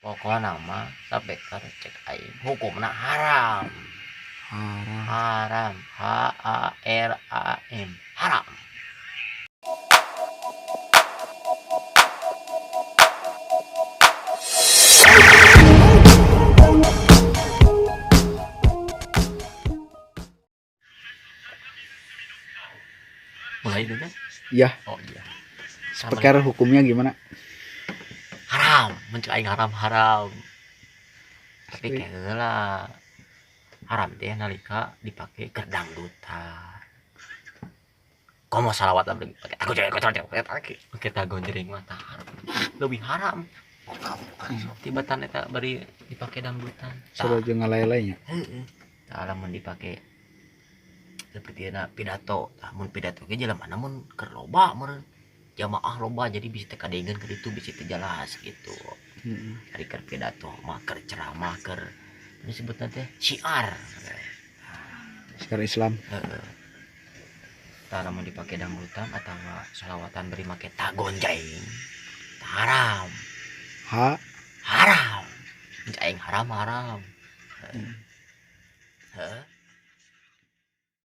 Pokokna mah speaker cek aing hukumna haram. Haram. Haram, H A R A M, haram. Mulai dulu. Iya. Oh iya. Speaker hukumnya gimana? Haram, mun cek aing haram haram. Tapi Asli. Kayaknya lah haram teh nalika dipake keur dangdutan. Komo salawat lah pakai tago jering pakai pakai tago jering mah tah haram. Lebih haram. Tibatan eta bari dipake dangdutan. Seru jeung ngalai-lainya. Heeh. Tah, lamun dipake seperti na pidato, tah mun pidato ge jelema mun keur loba meureun. Jamaah loba, jadi bisa teh kadengeun ka ditu, bisa teh jelas gitu. Ari keur pidato mah, keur ceramah, keur disebutna teh syiar. Syiar Islam. Heeh. Tah, lamun dipake dangdutan atawa sholawatan bari make tagonjreng, haram. H Haram. Cek aing haram haram. Heeh.